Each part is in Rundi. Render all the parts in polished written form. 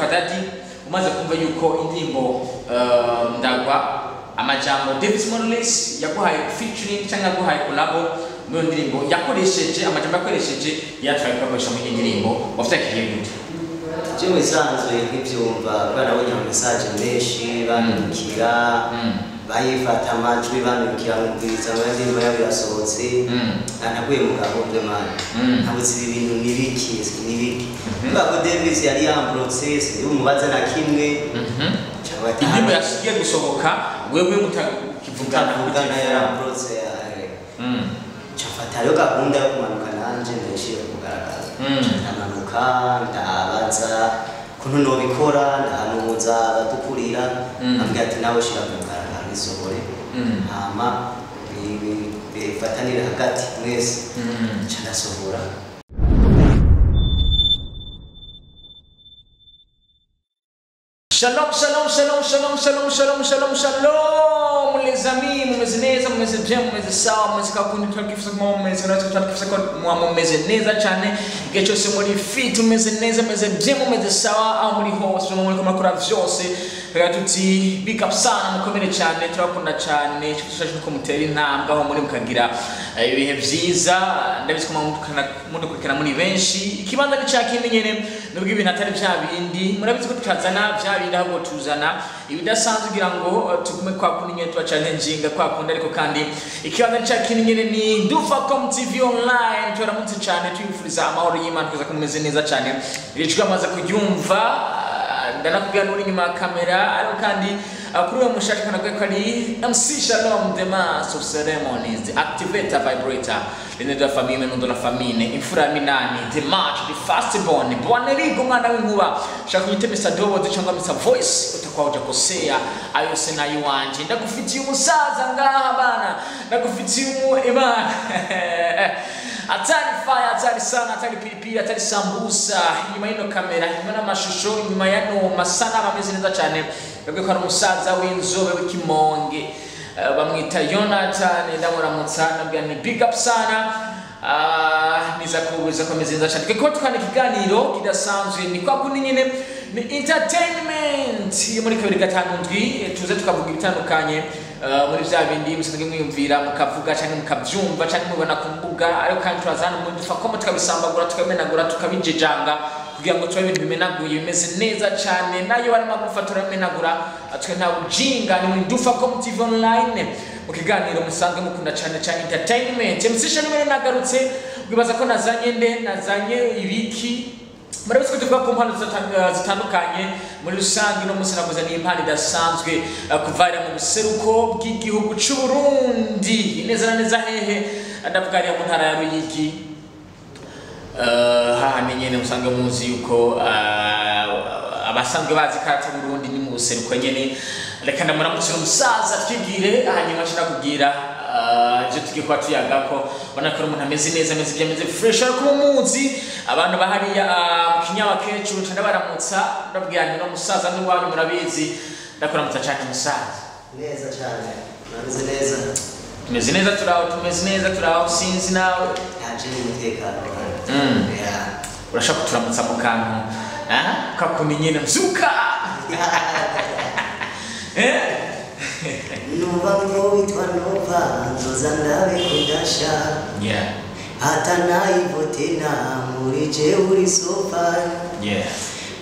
Mzuka Daddy, umaze kumva yuko indirimbo Ndagwa, amajambo Davis Morales yaguhaye featuring cyangwa yaguhaye collabo muri iyo ndirimbo, yakoresheje amajambo yakoresheje yatwaye kuyakoresha muri iyi ndirimbo, wavyakiriye gute? Je mu bisanzwe nkivyumva, kubera nabonye ama message menshi bandikira, bayifata amajwi bandikira, nkumviriza ngo indirimbo yabo irasohotse, naguye mu gahundwe, man. Ntabuze ibi bintu ni biki, ni biki? Kubera ko Davis yari yamburotse, sinzi na kimwe. Cyangwa ati Indirimbo yasigiye gusohoka wewe mutakivugana? Mutavugana, yaramburotse. Nca rero gahunda yo kumanuka nanje ndayishira ku mugaragaro. Ndamanuka, ndabaza ukuntu nobikora, ndahanuza abadukurira, ambwira ati nawe shira ku mugaragaro isohore, hama bifatanire hagati mwese. Nca ndasohora. Shalom, shalom, shalom, shalom, shalom, shalom, shalom, shalom, les amis, mumeze neza, mumeze bien, mumeze sawa, mumeze kakundi twakifuza kuma mumeze, natwe twakifuza ko muba mumeze neza cyane, igihe cyose muri fit, mumeze neza, mumeze bien, mumeze sawa, aho muri hose, muri murakora vyose, reka tuti big up sana, mukomere cyane, turakunda cyane, icyo cyacu nuko mutera intambwe aho muri mukagira ibihe vyiza. Ndabizi ko mudukurikirana muri benshi, ikibanza ni cya kindi nyene, nubwo ibintu atari vya bindi, murabizi ko tutazana vya bindi, ahubwo tuzana ibidasanzwe kugira ngo tugume kwa kundi nyene tuba challenginga kwa kundi. Ariko kandi ikibanza ni cya kindi nyene, ni Ndufacom TV Online. Turamutse cyane, tuyifuriza amahoro y'Imana, kuza ko mumeze neza cyane. Iri jwi amaze kuryumva, ndanakubwira n'uri inyuma ya kamera. Ariko kandi kuri uwo mushaka kanabwiye ko ari MC Shalom, the master of ceremonies, the activator, vibrator, l'aîné de la famille, nom de la famille, imfura ya minani, the match, the firstborn, Bwanerigo, umwana w'inkuba. Shaka unyite Mr. Dobo cyangwa Mr. Voice, utakuwa hujakosea, ayo se nayo wanje. Ndagufitiye umusaza ngaha bana, ndagufitiye umu imana hatari fire, hatari sana, hatari pilipili, hatari sambusa. Inyuma y'ino kamera, inyuma n'amashusho, inyuma y'ano masanamu ameze neza cyane, babwiye ko ari umusaza w'inzobe w'ikimonge. Bamwita Jonathan. Ndamuramutsa, ndabwira ni big up sana. Niza kubuza ko ameze neza cyane, kuko tukana ikiganiro kidasanzwe. Ni kwa kundi nyine, ni entertainment yo muri 257, tuze tukavuga ibitandukanye muri vya bindi musanzwe mwiyumvira, mukavuga cyangwa mukabyumva cyangwa mubona ku mbuga. Ariko kandi turaza hano muri Ndufacom, tukabisambagura, tukamenagura, tukabijejanga kugira ngo tube ibintu bimenaguye, bimeze neza cyane. Nayo barimo amagufa turamenagura twe, nta bujinga. Ni muri Ndufacom TV Online, mu kiganiro musanzwe mukunda cyane cyane, entertainment. MC Shanimere nagarutse. Wibaza ko nazanye nde, nazanye ibiki? Murabizi ko tuvuga ku mpano zitandukanye muri rusange. Uno munsi navuze ni impano idasanzwe, kuva mu buseruko bw'igihugu c'u Burundi, neza na neza hehe? Ndavuga hariya mu ntara ya Ruyigi. Hahandi nyene usanga muzi yuko abasanzwe bazi karata Burundi ni mu buseruko nyene. Reka ndamuramutse umusaza twibwire, hanyuma nshaka kubwira ivyo tugiye kuba tuyagako. Ubona ko ari umuntu ameze neza, ameze ibyo, ameze fresh, ariko umuzi abantu bahariya mu kinyabakecuru nca ndabaramutsa, ndabwira nti no musaza n'iwanyu murabizi. Ndakuramutsa cyane musaza. Neza cyane, murabizi neza. Tumeze neza, turaho, tumeze neza, turaho, sinzi nawe. Yaje n'umutekano. Yeah. Urashaka kuturamutsa mu kantu kakundi nyene, mzuka eh? Numva ngo witwa Nova, nzoza ndabikundasha. Hata naivo tena muri je uri sofa.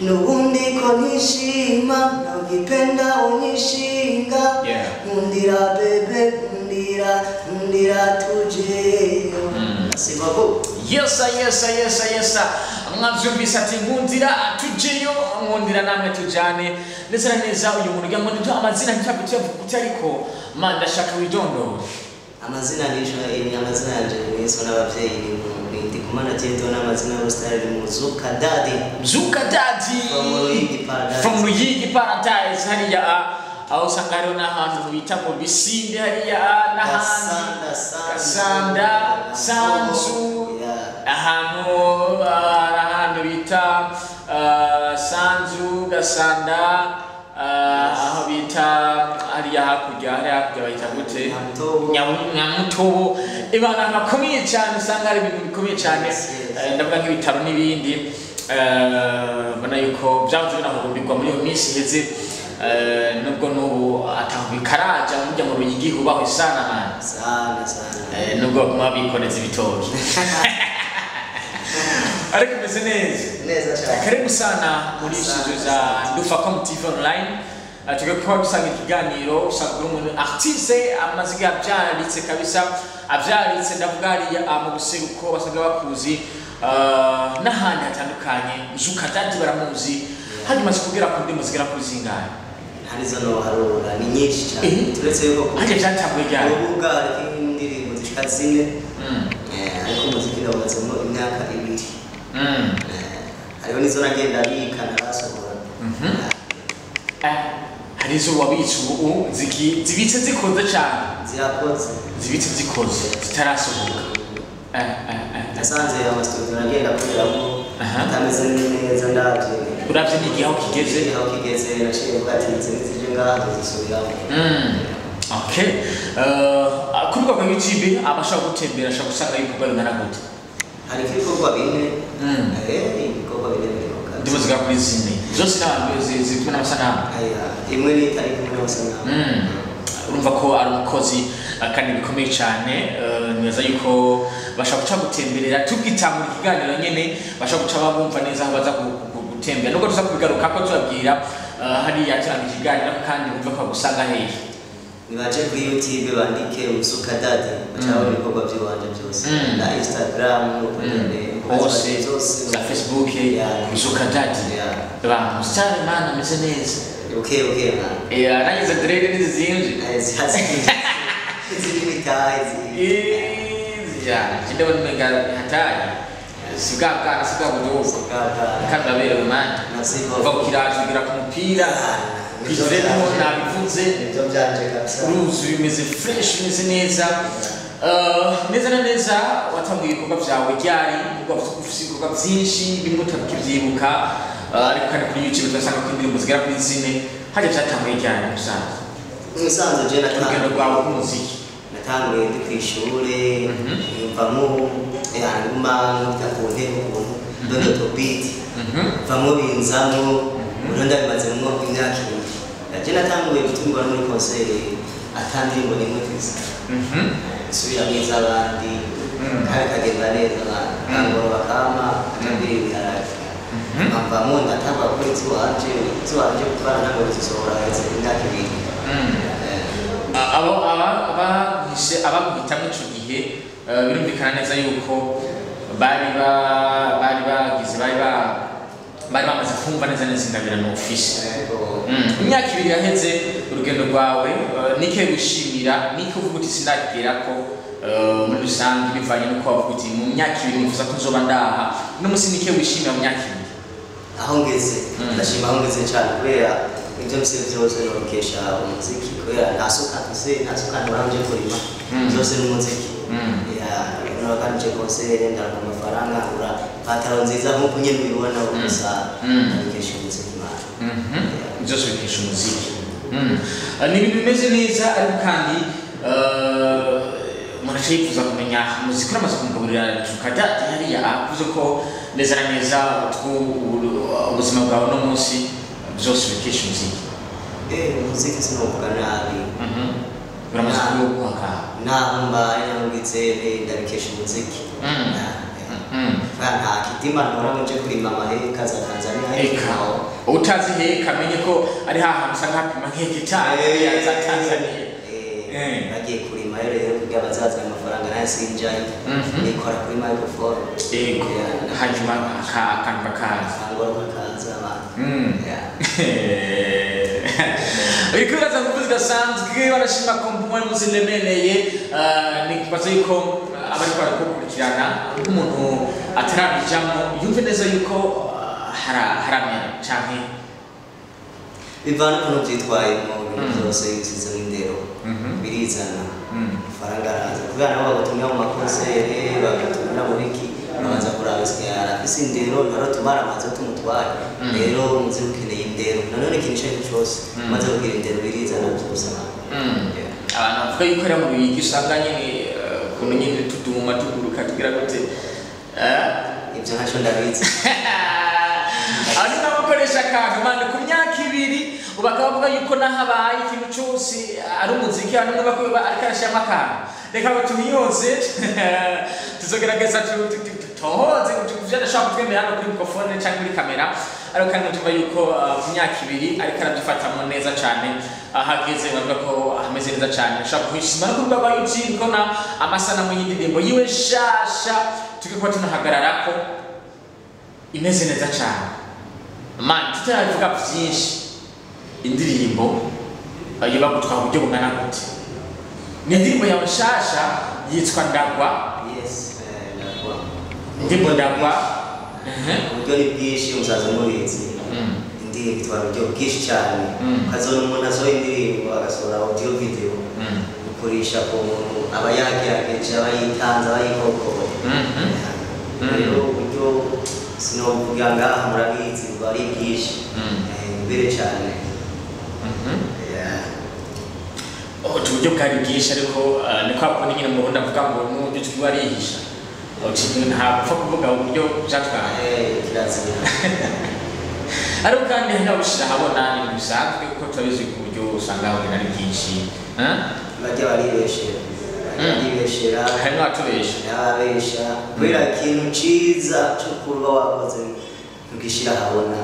Nubundi ko nishima na ukipenda unyishinga. Nkundira bebe, nkundira, nkundira tujeyo. Sibako. Yesa, yesa, yesa, yesa, mwavyumvise ati nkundira tujeyo, nkundira namwe tujane. Neza na neza uyu muntu ugira ngo nibyo amazina ntitwapfe tuyavuga, ariko man ndashaka widondore. Amazina nisho ni amazina yanje niswe n'abavyeyi, ni Ndikumana Tieto, n'amazina y'ubusitari ni Muzuka Daddy. Mzuka Daddy. From Ruyigi Paradise. From Ruyigi Paradise hariya, aho usanga hariho n'ahantu bita mu Bisinde hariya, n'ahandi Gasanda, Sanzu. Gasanda, Sanzu. Ahantu ahantu bita Sanzu, Gasanda, aho bita hariya hakurya, hariya hakurya bayita gute? Nyamutobo. Nyamutobo. Ibana hakomeye cyane, usanga hari ibintu bikomeye cyane. Yes. Ndavuga nk'ibitaro n'ibindi. Mbona yuko byanze binahurumbirwa muri iyo minsi iheze, nubwo n'ubu atabikaraja mujya mu Ruyigi hubahwe sana man. Sana sana. Nubwo baguma bikoreza ibitoki, ariko imeze neza. Neza cyane. Karibu sana muri studio za Ndufacom TV online. Tugiye kuba dusanga ikiganiro usanga uri umuntu artiste amaze igihe avyaritse kabisa, avyaritse ndavuga hariya mu buseruko basanzwe bakuzi, n'ahandi hatandukanye. Mzuka Daddy baramuzi. Hanyuma umaze kugera ku ndimi zigera kuri zingahe? Hari izo noharura, ni nyinshi cyane. Turetse yuko Harya vyatanguye ryari? Urubuga hariko indirimbo zishika 4. Ariko umuziki ndawumazemo imyaka 2. Hariho n'izo nagenda bika ntarasohora. Hari izo wabitse ubu zibitse zikoze cyane? Zirakoze. Zibitse zikoze zitarasohoka. Nasanze amasitudiyo nagenda akoreramo atameze neza, ndabye. Uravye n'igihe aho kigeze. Aho kigeze, naciye mvuga ati izi nizije ngaha tuzisubiramo. Okay. Kuri rwa YouTube abashaka gutembera ashaka gusanga ibikorwa bingana gute? Hariko ibikorwa 4. Ibikorwa 4 biriko kabisa. Ndimo zigera kuri 4 zose n'abantu ziri kumwe n'amasanamu? Aya, imwe ni itari kumwe n'amasanamu. Urumva ko ari umukozi, kandi bikomeye cyane. Nibaza yuko bashaka guca gutemberera tubwitangura ikiganiro nyene, bashaka guca babumva neza aho baza gutembera, nubwo tuza kubigaruka ko tubabwira, hariya turanga ikiganiro, kandi bumva ko bagusanga hehe. Nibaje kuri YouTube bandike Mzuka Daddy, bacabona ibikorwa by'iwanje byose. Na Instagram nuko nyene, hose zose. Za Facebook. Mzuka Daddy. Ba musitari mana ameze neza. Okay, okay, man. Arangiza dread n'izizinje. Ziri mitahe ziri. Ya, ndabona umenga hatari. Si bwa bwana, si bwa budogo. Kandi uraberewe man. Merci. Uva ku kirato ugera ku mupira. Kw'ijoro nabivuze. Nibyo byanje kabisa. Uruzi bimeze fresh, bimeze neza. Neza na neza watanguye ibikorwa byawe ryari? Kuko ufite ibikorwa byinshi bimwe utakibyibuka, ariko kandi kuri YouTube turasanga ko indirimbo zigera kuri 4. Hajya byatanguye ryari musanzwe? Musanzwe je urugendo natanguye rwawe rw'umuziki. Natanguye ndi kw'ishure, yumvamo hanyuma nkubita ku ntebe ukuntu ndondo to beat. Mvamwo binzamwo, ubu ndabimazemwo imyaka 2. Je natanguye gutumirwa muri concert ata ndirimbo n'imwe mfise. Nsubira mw'iz'abandi, kandi bikagenda neza, kangoro bakama akambwira ibiharage. Mvamwo ndatangura gukora iziwanje, iziwanje kuko ntanguye kuzisohora haheze imyaka 2. Abo abaguhishe abaguhitamwo ico gihe, birumvikana neza yuko bari bari bagize bari bari bamaze kumva neza neza ingabirano ufise. Imyaka 2 yaheze, urugendo rwawe, nike wishimira, nike uvuga uti sinagerako, muri rusange bivanye n'uko wavuga uti mu myaka 2 nifuza ko nzoba ndaha, uno munsi nike wishimira mu myaka 2? Aho ngeze, ndashima aho ngeze cyane, kubera ibyo mfise byose nobikesha umuziki, kubera nta suka mfise, nta suka ntora nje kurima, byose ni umuziki. Nora nje concert, ndaronka amafaranga, ngura pataro nziza nk'uko nyene ubibona gusa, ndabikesha umuziki man. Byose bikesha umuziki. Ni ibintu bimeze neza, ariko kandi umuntu aca yifuza kumenya umuziki uramaze kumugaburira. Mzuka Daddy hariya avuze ko neza na neza ubuzima bwawe uno munsi byose bikesha umuziki. Umuziki sinovuga nabi. Uramaze kuwuguha. Naho mbaye naho ndabikesha umuziki. Nta kitima ntora ngo nje kurima amaheka za Tanzania. Eka utazi heka amenye ko ari hahantu usanga hapima nk'hegitari ya za Tanzania. Bagiye kurima rero kugira bazazane amafaranga, nayo sinjayo. Nikora kuri microphone. Ego. Hanyuma akantu kakaza. Angora kakaza abantu. Uriko uraza nguvu zidasanzwe, barashima ko mpumwe muziremereye. Nibaza yuko abariko barakukurikirana nk'umuntu atarabijamwo yumve neza yuko haramera canke Bivana ukuntu byitwayemo, ibintu byose bisizemo indero birizana, amafaranga araza, kubera nabo bagutumira mu makonsere, bagatumira mu biki, babanza kuraba ese arafise indero, ntarotumara amazi yo tumutwaye. Rero umuzi ukeneye indero, nanone ikintu icyo ari cyo cyose umaze kugira indero birizana byose. Abantu bavuga yuko ari mu bigi usanga nyine, ukuntu nyine tuduma tuguruka tugira gute. Ibyo ntacyo ndabizi. Ari nabakoresha akantu mani ku myaka 2, ubu bakaba bavuga yuko nahabaye ikintu cyose ari umuziki, hano niba ko ariko arashyiramo akantu. Reka ngo tubiyoze, tuzogerageza tutohoze ivyo adashobora kutwemera hano kuri microphone cyangwa kuri kamera, ariko kandi tumva yuko ku myaka 2 ariko arabyifatamo neza cyane. Ahageze bavuga ko ameze neza cyane, ashobora kuhishima no kuvuga kwa YouTube ko na amasanamu y'indirimbo yiwe shasha tugikuba tunahagararako imeze neza cyane. Man, tutaravuga byinshi, indirimbo yoba gutwara uburyo bungana gute? Ni indirimbo yawe nshasha yitwa Ndagwa. Yes, Ndagwa. Indirimbo Ndagwa. Uburyo ni bwinshi, muzaza mubizi. Indirimbo itwara uburyo bwinshi cyane. Ukazona umuntu asohoye indirimbo, agasohora audio video, ukoresha ku muntu aba yagerageje, aba yitanze, aba yikokoye. Rero uburyo sinovuga ngaha, murabizi, buba ari bwinshi. Imbere cyane. Yeah. Uburyo bwari bwinshi, ariko ni kwa kundi nyine mu Burundi avuga ngo n'uburyo twiwe arihisha. Ntabwo upfa kuvuga uburyo byatwaye. Kirazira. Ariko kandi hari n'ababishira ahabona, ni ibintu bisanzwe kuko turabizi ku buryo usanga habona ari bwinshi. Bajya baribeshera, baribeshera. Hari n'abatubesha. N'ababesha, kubera ikintu ciza cyo kuba wakoze ntugishyira ahabona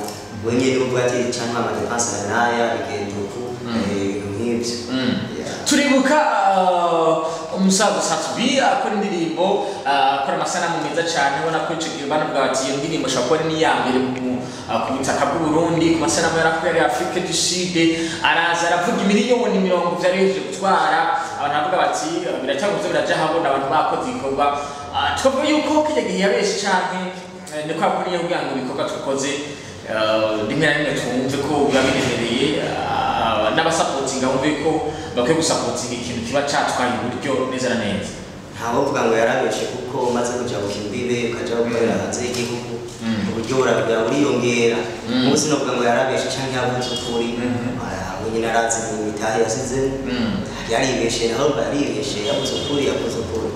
wenyine, uvuga ati cyangwa ama dépenses naya bigenda uku, ibintu nk'ibyo. Yeah. Turibuka umusaza Sat-B akora indirimbo, akora amasanamu meza cyane, ubona ko icyo gihe banavuga bati iyo ndirimbo ishobora kuba ari n'iya mbere ku butaka bw'u Burundi ku masanamu yarakuye ari Afrique du Sud. Araza aravuga imiliyoni mirongo vyari bihejeje gutwara, abantu bavuga bati biracyaguze biraja habona abantu bakoze igikorwa. Twavuga yuko kirya gihe yabeshe canke ni kwa kundi kugira ngo ibikorwa dukoze rimwe na rimwe twumve ko biba biremereye, n'abasapotinga bumve ko bakwiye gusapotinga ikintu kiba catwaye uburyo neza na neza. Ntawovuga ngo yarabeshe, kuko umaze kuja ku imbibe, ukaja gukorera hanze y'igihugu, uburyo burabwira buriyongera. Umunsi novuga ngo yarabeshe canke yavuze ukuri, we nyine arazi imitahe yasize. Yaribeshe naho, yaribeshe, yavuze ukuri, yavuze ukuri.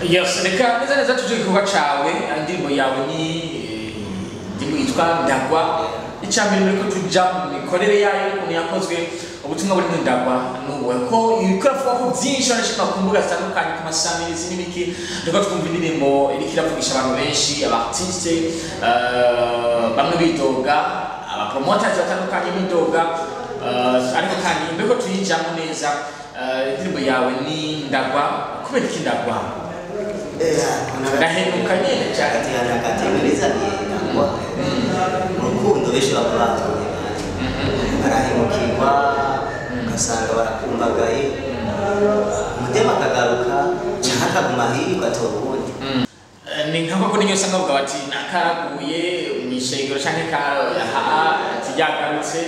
Yes, reka neza neza tuje igikorwa cawe. Indirimbo yawe ni indirimbo yitwa Ndagwa. Icya mbere, muri ko tuja mu mikorere yayo, ukuntu yakozwe, ubutumwa buri mu Ndagwa nubuhe? Ko iriko iravuga ko byinshi, barashima ku mbuga zitandukanye, ku masamirizi n'ibiki, turiko twumva indirimbo iriko iravugisha abantu benshi, aba artiste bamwe bidoga, aba promoters batandukanye bidoga, ariko kandi mbere ko tuyijamo neza, indirimbo yawe ni Ndagwa. Kubera iki Ndagwa? Ndahemuka nyene cyane. Kategorizaniye Ndagwa mu rukundo, benshi baba batuye barahemukirwa, ugasanga barakumbagaye, umutima akagaruka cyangwa akaguma hirya, ugatora uwundi. Ni nka koko niyo usanga bavuga bati nakaraguye mw'ishengero canke ka ati yagarutse.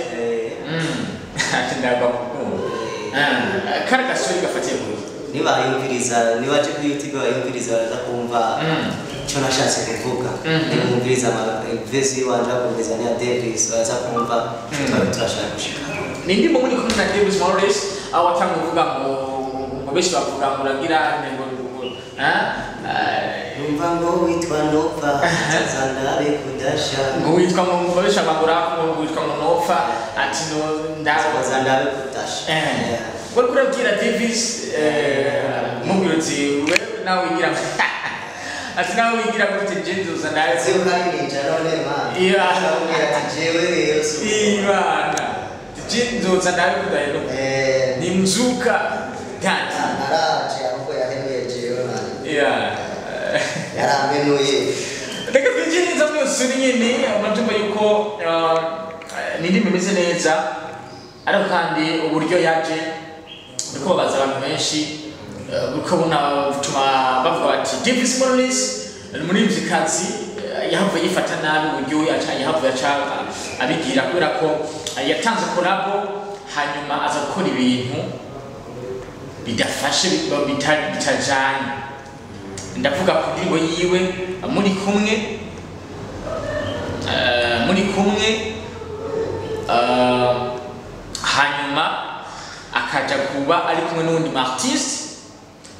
Ati ndagwa mu rukundo. Kari gasori gafatiye kuri Nibayumviriza, nibaje kuri YouTube bayumviriza, baraza kumva icyo nashatse kuvuga. Nibumviriza verse iwanje, bakumviriza n'iya Davis, baraza kumva icyo twari turashaka gushika. Ni indirimbo muri kumwe na Davis Morris, aho watanga uvuga ngo benshi bavuga ngo uragira ngo Numva ngo witwa Nova, nzaza ndabe kudasha. Ngo witwa ngo benshi bavuga ngo witwa ngo Nova, ati no ndago Nzaza ndabe kudasha. Wari kurabwira Davis, mubwira uti we nawe wigira, ati nawe wigira gute, je nzoza ndabe. Nzi ko ari ninja none man. Aramubwira ati jewe rero si Ibana je nzoza ndabe kudahenuka. Ni mzuka dadi. Naraje, ahubwo yahenuye jewe man. Yarampenuye. Reka twinjire neza muri iyo suri nyene. Murabyumva yuko ni indirimbo imeze neza, ariko kandi uburyo yaje buriko babaza abantu benshi, buriko bunatuma bavuga bati Davis Morris ni umuririmvyikazi, yahavuye yifata nabi uburyo yahavuye aca abigira, kubera ko yatanze collabo, hanyuma aza gukora ibintu bidafashe, bitajanye. Ndavuga ku ndirimbo yiwe muri kumwe, hanyuma akaja kuba ari kumwe n'uwundi artiste.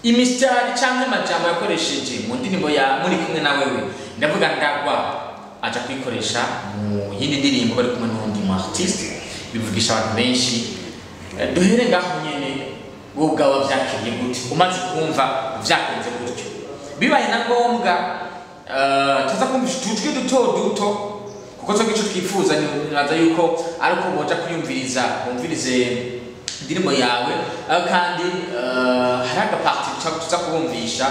Imisitari cyangwa amajambo yakoresheje mu ndirimbo ya muri kumwe na wewe, ndavuga Ndagwa. aja kuyikoresha mu yindi ndirimbo bari kumwe n'undi mu artiste, bivugisha abantu benshi. Duhere ngaho nyene, wowe ubwawe wavyakiriye gute umaze kumva vyagenze gutyo? Bibaye na ngombwa tuza kumvisha utujwi duto duto, kuko twebwe ico twifuza nibaza yuko ari uko boja kuyumviriza, bumvirize indirimbo yawe, ariko kandi hari agaparti tuza kubumvisha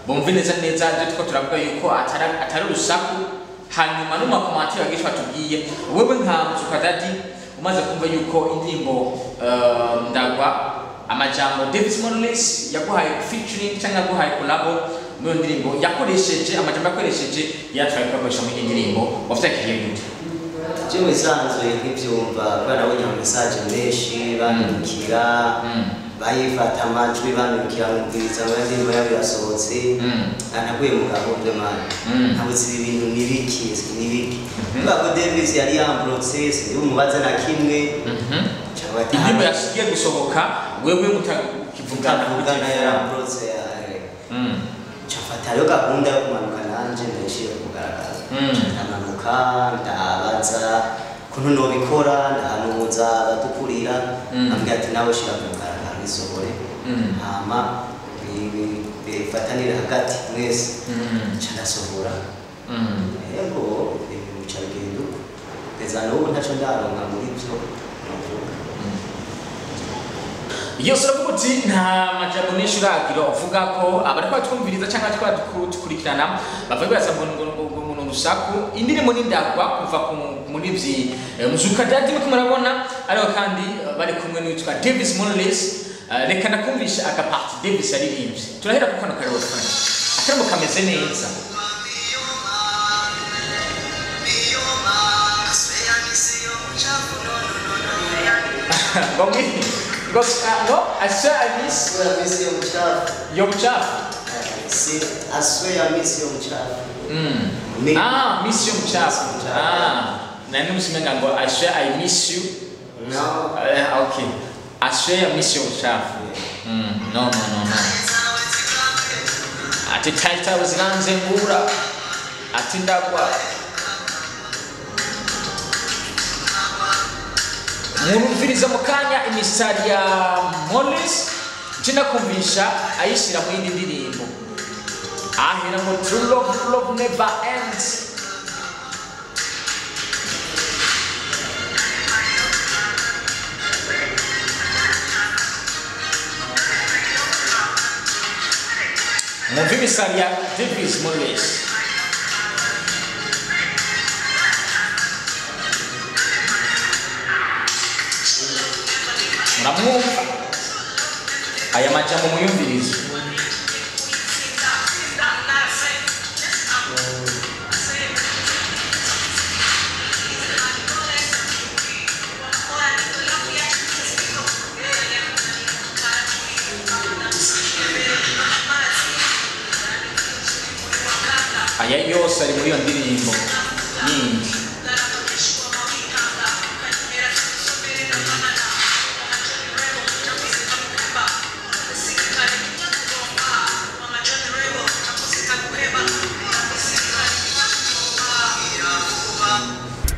bumve neza neza ibyo turiko turavuga yuko atari urusaku. Hanyuma no mu macommentaires bagira ico batubwiye. Wewe nka Mzuka Daddy, umaze kumva yuko indirimbo Ndagwa, amajambo Davis Morales yaguhaye featuring cyangwa yaguhaye collabo muri iyo ndirimbo, yakoresheje amajambo yakoresheje yatwaye kuyakoresha muri iyi ndirimbo, wavyakiriye gute? Je mu bisanzwe nkivyumva, kubera nabonye ama message menshi bandikira, bayifata amajwi bandikira, nkumviriza ngo indirimbo yabo irasohotse, naguye mu gahunda man, ntabuze ibi bintu ni biki, ni biki, kubera ko Davis yari yamburotse, sindi bumubaze na kimwe. Cyangwa ati Indirimbo yasigiye gusohoka wewe mutakivugana? Mutavugana, yaramburotse. Nca rero gahunda yo kumanuka nanje ndaciye kugaragaza. Ndamanuka, ndabaza ukuntu nobikora, ndahanuza abadukurira, ambwira ati nawe shira ku mugaragaro isohore, hama bifatanire hagati mwese. Nca ndasohora. Yego, ibintu bica bigenda uko, kugeza n'ubu ntaco ndaronka muri vyo novuga. Yose uravuga uti nta majambo menshi uragira uvuga ko abariko batwumviriza cyangwa bariko badukurikirana bavuga baza ngo ni urusaku. Indirimbo ni Ndagwa kuva ku murivyi Mzuka Daddy muriko murabona, ariko kandi bari kumwe n'uwitwa Davis Morales. Reka ndakumvisha agaparti Davis yaririmbye. Turahera ku kano karebo, Frank, akarimo kameze neza. Ngo ngo I swear I miss Aswe ya misi yo muchafu. Yo mchafu. Si aswe ya misi yo muchafu. Ah, miss you mchafu. Miss you mchafu. Ah, nani msimenga ngo I swear I miss you. No. Okay. I swear I miss you mchafu. No, no, no, no. Ati taita ziranze ngura. Ati ndagwa. Murumviriza mu kanya imisari ya Morris nje ayishyira mu yindi ndirimbo. Ahera ngo true love, true love never ends. Mwumve imisari ya Davis Morris. Muramwumva aya majambo, muyumvirize. Aya yose ari muri iyo ndirimbo yindi.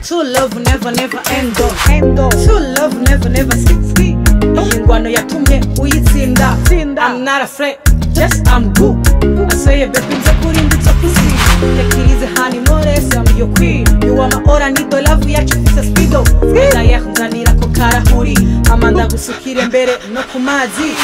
True love never never end oh. True love never never skip skip. Iyi ngwano yatumye uyitsinda. I'm not afraid, just I'm good. I say baby nza kurinda utsa pussy. Tekirize hani mores, I'm your queen. You are my ora nito, love yacu ifise speedo. Ndaye nzanira ko karahuri. Amanda gusukire mbere no ku mazi.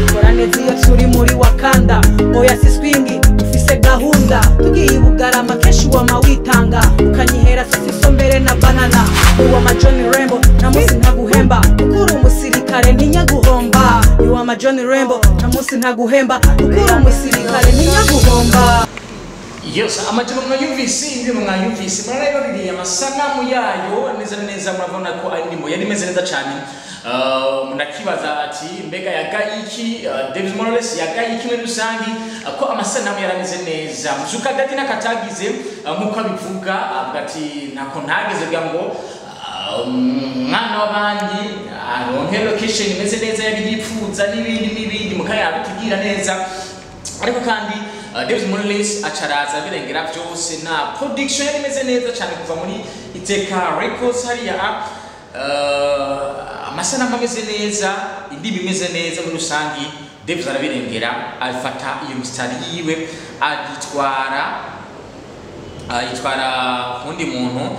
Bikora neza iyo turi muri Wakanda. Oya si swingi, ufise gahunda. Tugiye i Bugarama kenshi wama witanga. Ukanyihera sosiso mbere na banana. You are my Johnny Rambo, nta munsi ntaguhemba. Kuko uri umusirikare ntinyaguhomba. You are my Johnny Rambo, nta munsi ntaguhemba. Kuko uri umusirikare ntinyaguhomba. Yose amajambo mwayumvise, indirimbo mwayumvise, murarayibabiriye amasanamu yayo neza neza, murabona ko ari indirimbo yari imeze neza cyane. Munakibaza ati mbega yagaye iki? Davis Morales yagaye iki muri rusangi, ko amasanamu yarameze neza? Mzuka Daddy nakatagize, nkuko abivuga, avuga ati ntako ntageze kugira ngo umwana w'abandi aronke location imeze neza yari yipfuza n'ibindi n'ibindi, mukaya abitubwira neza. Ariko kandi Davis Morales acaraza birengera byose na production yari imeze neza cyane kuva muri Iteka Records hariya, amasanamu ameze neza, indimi imeze neza muri rusangi. Davis arabirengera, afata iyo misitari yiwe ayitwara kundi muntu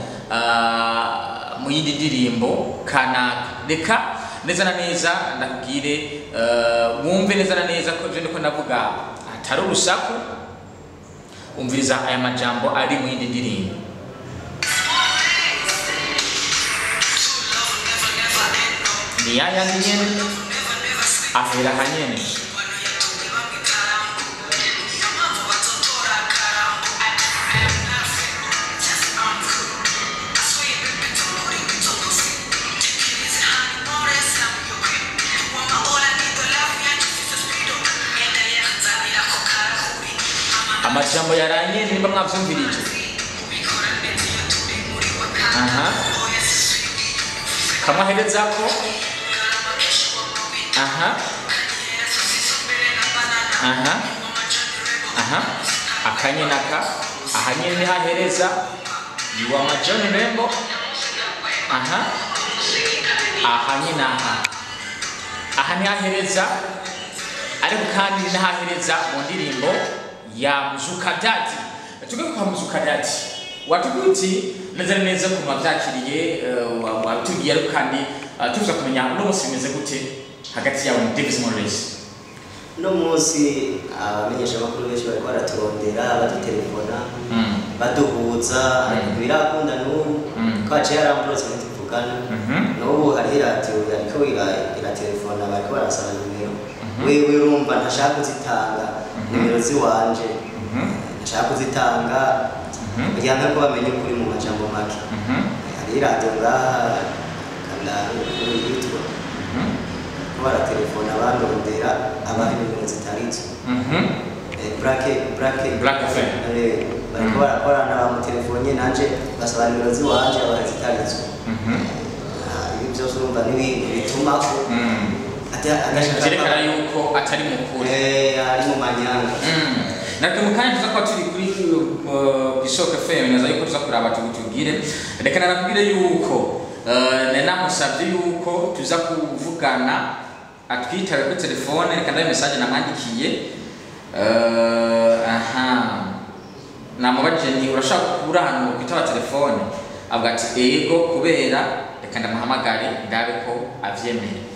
mu yindi ndirimbo kanaka. Reka neza na neza ndakubwire, wumve neza na neza ko ivyo ndiko ndavuga atari urusaku. Umviriza aya majambo ari mu yindi ndirimbo. Ni yayandi nyene, ahera hanyene. Amajambo yaranye nimba mwavyumvirije. Aha, kamwaherezako. Aha, aha, aha, akanyenaka ahanyene hahereza you are my John Rembo. Aha, ahanyene aha, aha ntihahereza, ariko kandi ntahereza mu ndirimbo ya Mzukadadi. Tuge kwa Mzukadadi watubwiye neza neza ku mavyakiriye, watubwiye, ariko kandi tuza kumenya uno munsi bimeze gute hagati yawe na Davis Morales. Uno munsi abamenyeshamakuru benshi bariko baraturondera, badutelefona, baduhuza, ariko birakunda n'ubu ko haciye haramburose ntituvugana. N'ubu hariho iradiyo yariko iratelefona, bariko barasaba nimero. Wewe urumva ntashaka kuzitanga nimero ziwanje, ntashaka kuzitanga kugira ngo bamenye ukuri mu majambo make. Hariho iradiyo ngaha kanda yitwa ko baratelefona bandondera, abaha nimero zitarizo. Black Black Black FM. Bariko barakorana, bamutelefone nanje basaba nimero ziwanje, abaha zitarizo. Ibi byose urumva n'ibintu bituma ko agashaka vyerekana yuko atari mukuru, ari mu manyanga. Natwe mu kanya tuza kuba turi kuri Isoko FM, neza yuko tuza kuraba tubwire. Reka narakubwire yuko nari namusabye yuko tuza kuvugana atwitabe kuri telefone. Reka ndabe message namwandikiye. Aha, namubajije nti urashaka kubura ahantu kwitaba telefone, avuga ati ego, kubera reka ndamuhamagare ndabe ko avyemeye.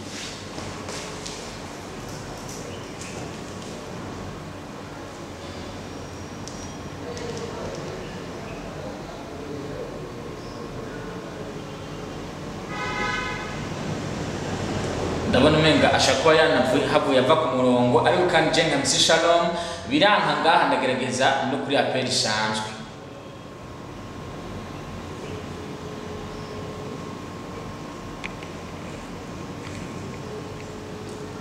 Ndabona umenga ashaka kuba yanavuye ava ku murongo, ariko kandi je nka MC Shalom biranka ngaha, ndagerageza no kuri appel isanzwe.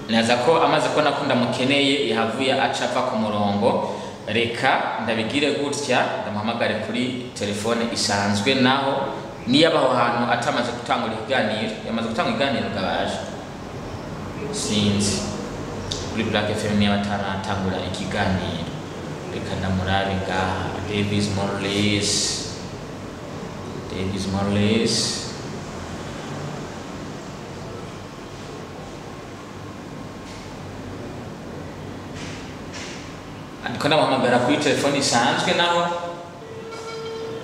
Naza ko amaze kubona ko ndamukeneye yahavuye aca ava ku murongo. Reka ndabigire gutya, ndamuhamagare kuri telefone isanzwe, naho niyo abaho hantu atamaze gutangura ikiganiro, yamaze gutanga ikiganiro gabaje sinzi kuri Black FM niba ataratangura ikiganiro. Reka ndamurabe ngaha. Davis Morales, Davis Morales, ariko ndamuhamagara kuri telefone isanzwe, naho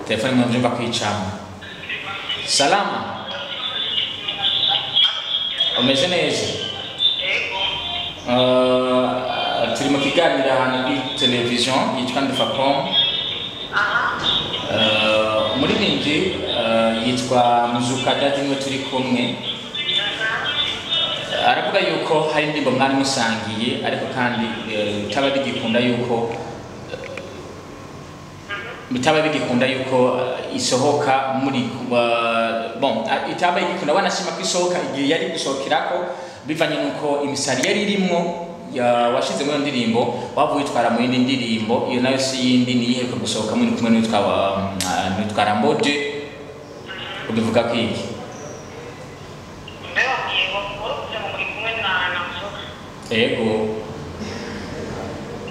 telefone mwavyumva kwicamo. Salama, umeze neza? Turi mu kiganiro ahantu kuri television yitwa Ndufacom. Umuririmbyi yitwa Mzukadadi niwe turi kumwe. Aravuga yuko hari indirimbo mwari musangiye, ariko kandi bitaba bigikunda yuko isohoka muri bon, itaba igikunda, wanashima ko isohoka igihe yari gusohokerako bivanye nuko imisari yari irimwo washize muri iyo ndirimbo wavuye witwara mu yindi ndirimbo. Iyo nayo si yindi, ni iheruka gusohoka muri kumwe n'uwitwa Ramboje. Ubivuga ko iki? Ego.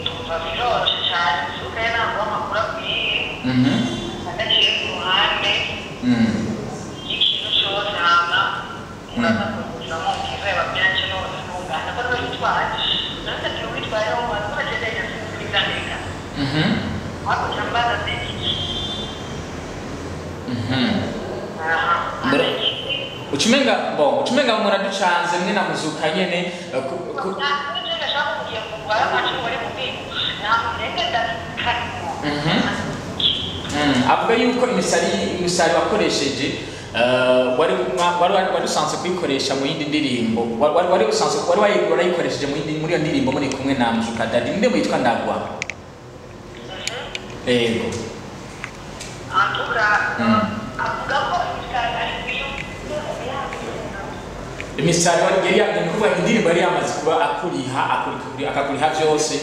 Ndumva biroroshye cyane. Ucumenga bon ucumenga muraducanze mwe na Muzuka nyene avuga yuko imisari wakoresheje wari usanzwe kuyikoresha mu yindi ndirimbo, wari usanzwe wari warayikoresheje muri iyo ndirimbo muri kumwe na Muzuka Dadi, ninde yitwa Ndagwa. Ego imisari wari yari indirimbo yari yamaze kuba akuriha akakuriha byose,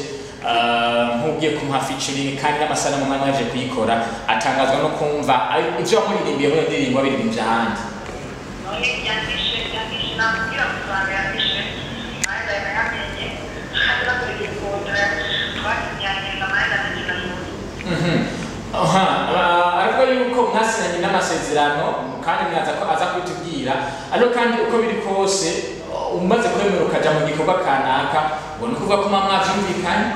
nk'ugiye kumuha featuring kandi n'amasanamu umwanya yaje kuyikora, atangazwa no kumva ibyo wamuririmbiye muri iyo ndirimbo abiririmbye ahandi. Aravuga yuko mwasinanye n'amasezerano kandi mwaza ko aza kubitubwira, ariko kandi uko biri kose umaze kwemera ukaja mu gikorwa kanaka ngo ni ukuvuga ko mwavyumvikanye.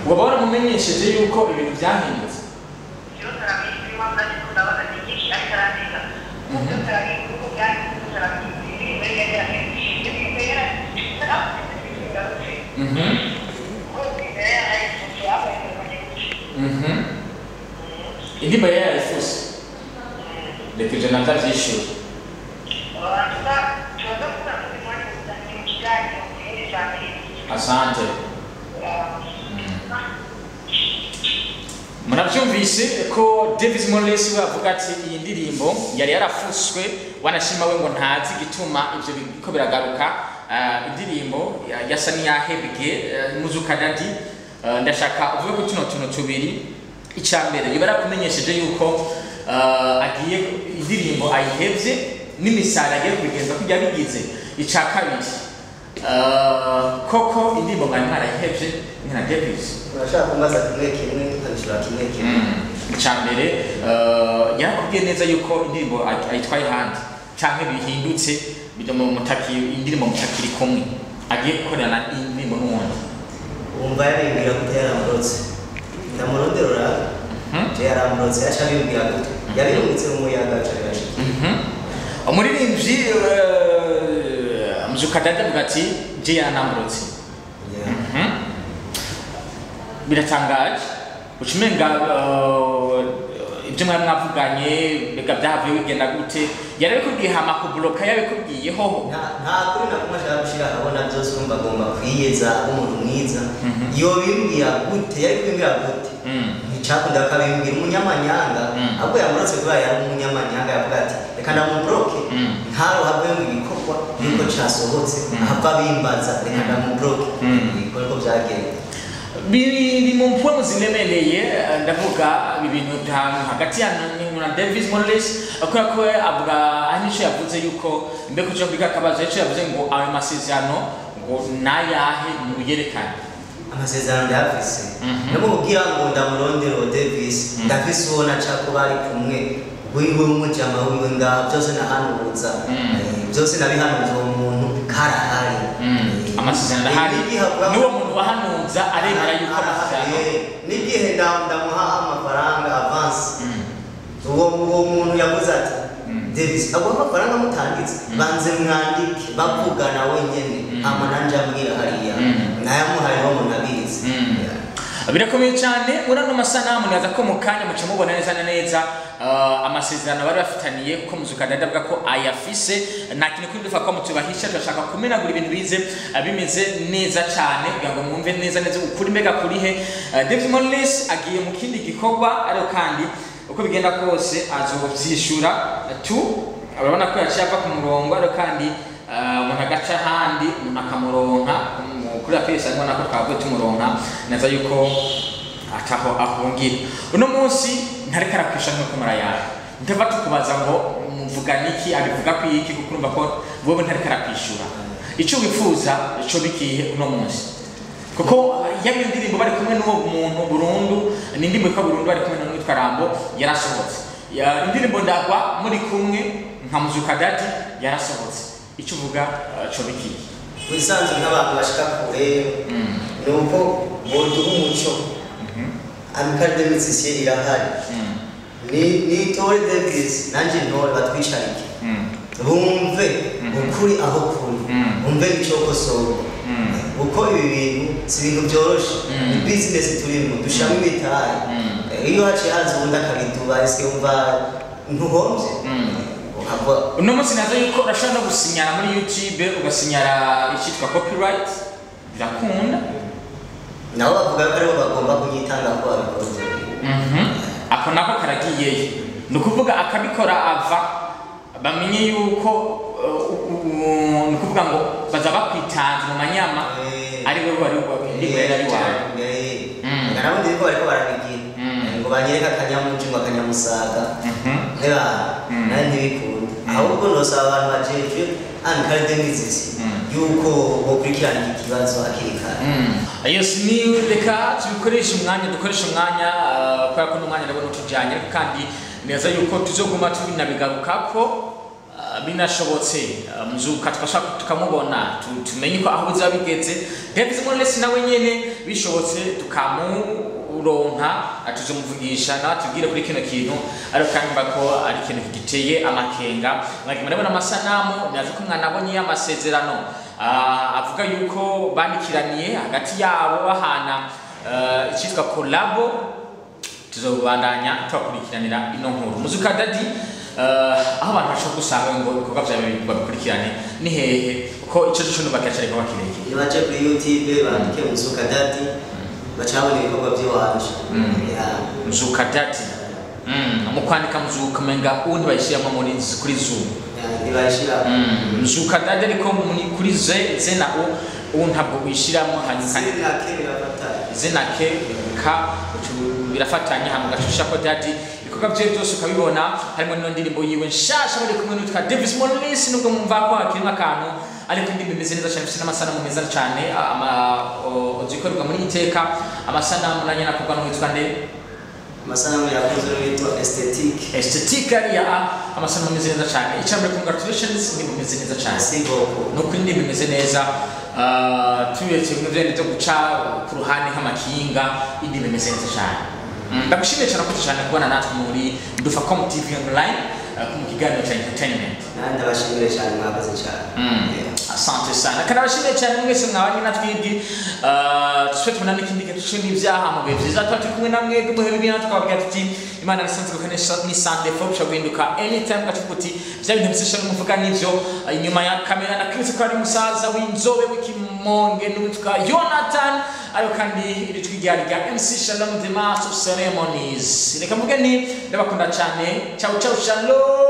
Waba waramumenyesheje yuko ibintu byahindutse? Indirimbo yari yarayifuse reka ivyo natavyishura. Asante. Muravyumvise ko Davis Morales we avuga ati iyi ndirimbo yari yarafuswe, wanashima we ngo ntazi igituma ivyo biko biragaruka. Indirimbo yasa n'iyahebwe Muzuka Dadi. Ndashaka uvuge ko tuno tuntu tubiri. Icya mbere yoba yarakumenyesheje yuko agiye indirimbo ayihevye n'imisari agiye kubigenza kujya bigize. Icya kabiri koko indirimbo mwari mwarayihevye nka Davis? Urashaka kumbaza kimwe kimwe ukabishura kimwe kimwe. Icya mbere yarakubwiye neza yuko indirimbo ayitwaye ahandi canke bihindutse bijya mu mutaki, indirimbo mutakiri kumwe agiye gukorana indirimbo n'uwundi. Wumva yabimbwira gute? Yaramurotse ndamurondera je yaramurotse yaca abimbwira gute? Yabirungitse mu muyaga aca birashika. Umuririmbyi Muzuka Dadi avuga ati je yaranamurotse. Biratangaje ucumenga ibyo mwari mwavuganye mbega byahavuye bigenda gute? Yarabikubwiye hama kubloka yabikubwiye hoho? Nta kuri na kumwe ashaka gushira ahabona byose, urumva agomba kwiyeza umuntu mwiza. Yobimbwira gute? Yari kwimbwira gute? Nticakunda akabimbwira umunyamanyanga, ahubwo yamurotse kubera yari umunyamanyanga, yavuga ati reka ndamubloke ntarohave mu gikorwa yuko casohotse ahava bimbaza, reka ndamubloke. Niko byagenze. Biri mu mpwemu ziremereye, ndavuga ibintu hagati ya na Davis Morales, kubera ko avuga anisho yavuze yuko mbe kuja kwiga akabazo yaco yavuze ngo ayo masezerano ngo nayahe muyerekane. Amasezerano ndayafise, ndamubwira ngo ndamurondera Davis, ndafise uwo naca ko bari kumwe wiwe umujama wiwe ngaho byose nahanuza, byose nabihanuza uwo muntu karahari. Amasezerano ndahari niwo muntu wahanuza aremera yuko amasezerano n'igihe ndamuha amafaranga avance, uwo muntu yavuze ati Davis abo amafaranga mutanditse banze mwandike bavugana wenyene, hama nanje ambwira hariya nayamuhaye uwo muntu abizi. Birakomeye cyane. Muri ano masanamu nibaza ko mu kanya muca mubona neza na neza amasezerano bari bafitaniye, kuko Muzuka Dadi avuga ko ayafise. Nta kintu kuri dufa ko mutubahisha, turashaka kumenagura ibintu bize bimeze neza cyane kugira ngo mwumve neza neza ukuri mbega kurihe. Davis Morales agiye mu kindi gikorwa, ariko kandi uko bigenda kose azovyishura tu. Urabona ko yaciye ava ku murongo, ariko kandi umuntu agaca ahandi umuntu akamuronka kuri apesa ngo nako twavuye tumuronka neza yuko ataho ahungira. Uno munsi ntareka arakwisha nko murayaha, ndava tukubaza ngo muvuga niki abivuga ku iki, kuko urumva ko wowe ntareka arakwishura. Ico wifuza ico bikiye uno munsi, kuko yaba indirimbo bari kumwe n'uwo muntu burundu, ni indirimbo yitwa Burundu bari kumwe n'uwitwa Rambo yarasohotse. Indirimbo Ndagwa muri kumwe nka Muzuka Dadi yarasohotse. Icyo uvuga cyo bikiye Wisanzwe nk'abantu bashika kure ni uko boduha umuco. Amicale des musiciens irahari, ni tore Davis nanje ntore batwicarike, bumve ukuri aho kuri, bumve icyokosorwa, kuko ibi bintu si ibintu byoroshe, ni business turimo, dushiramo imitahe. Iyo haciye haza ubundi akabiduba, ese wumva ntuhombye? Ukava Uno munsi nazo yuko urashobora no gusinyara muri YouTube, ugasinyara icyitwa copyright, birakunda. Nabo bavuga ko aribo bagomba kunyitanga ko babikoze. Ako nako karagiyeyo, ni ukuvuga akabikora ava bamenye yuko ni ukuvuga ngo baza bakwitanze mu manyama ari we wari wari ari wawe. Narabundi ko bariko barabigira ngo banyereke akanyamuji ngo akanyamusaga ntibana nawe ntibikunda. Ahubwo nosaba abantu bajejwe Amicale des musiciens yuko bokurikirana iki kibazo hakiri kare. Yes, ni reka tubikoreshe umwanya, dukoreshe umwanya, kubera ko n'umwanya ndabona utujyanye, ariko kandi neza yuko tuzoguma tubinabigarukako, binashobotse Mzuka tugashaka tukamubona, tumenye ko aho bizaba bigeze. Davis Morales nawe nyene bishobotse tukamuronka, tuzomuvugisha nawe atubwire kuri kino kintu, ariko kandi mba ko ari ikintu giteye amakenga. Mwagiye murabona amasanamu, nazi ko mwanabonye amasezerano avuga yuko bandikiraniye hagati yabo bahana icyitwa collabo. Tuzobandanya tubakurikiranira ino nkuru. Mzuka Daddy, aho abantu bashobora gusanga ngo ibikorwa byawe babikurikirane ni hehe? Kuko ico cyo numva kiracyari kuba kirekire. Iyo baje kuri YouTube bandike Mzuka Daddy, bacabona ibikorwa by'iwanje. Yeah. Mzuka Daddy, mu kwandika Mzuka umenga undi bayishyiramo muri kuri Zoom. Yeah, ntibayishira. Mzuka Daddy, ariko kuri Z Z na U, U ntabwo wishyiramo, hanyuma kandi Z na K birafatanye. Z na K K birafatanye, hanyuma ugacisha ko Daddy, ibikorwa bye byose ukabibona, harimo n'ino ndirimbo yiwe nshasha bari kumwe n'uwitwa Davis Morales. Nubwo mwumva ko hakirimo akantu, ariko indirimbo imeze neza cyane, ifite n'amasanamu meza cyane, ikorerwa muri Iteka. Amasanamu nanjye nakorwa n'uwitwa nde? Amasanamu yakozwe n'uwitwa Esthétique. Esthétique ariya, amasanamu ameze neza cyane. Icambere, congratulations, indirimbo imeze neza cyane. Merci beaucoup. Ni ukuri indirimbo imeze neza. Tubiretse bimwe byenda byo guca ku ruhande nk'amakinga, indirimbo imeze neza cyane. Ndagushimiye cyane, wakoze cyane kubana natwe muri Ndufacom TV online, mu kiganiro cya entertainment. Nanjye ndabashimire cyane, mwakoze cyane. Yeah. Asante sana, kandi abashimiye cyane mwese mwabanye na twebwe. Tuse tubona n'ikindi gihe n'ibyaha mu bihe byiza tuba turi kumwe namwe muhe bibi, natwe twababwira tuti Imana nisanzwe ko ni Sunday fo bishobora guhinduka anytime, gacupa uti bya bintu bisesha n'umuvuga n'ivyo. Inyuma ya kamera nakibutse ko ari umusaza w'inzobe w'ikimonge n'uwitwa Jonathan, ariko kandi iri jwi ryari rya MC Shalom, the master of ceremonies. Reka mvuge ni ndabakunda cyane. Ciao ciao, shalom.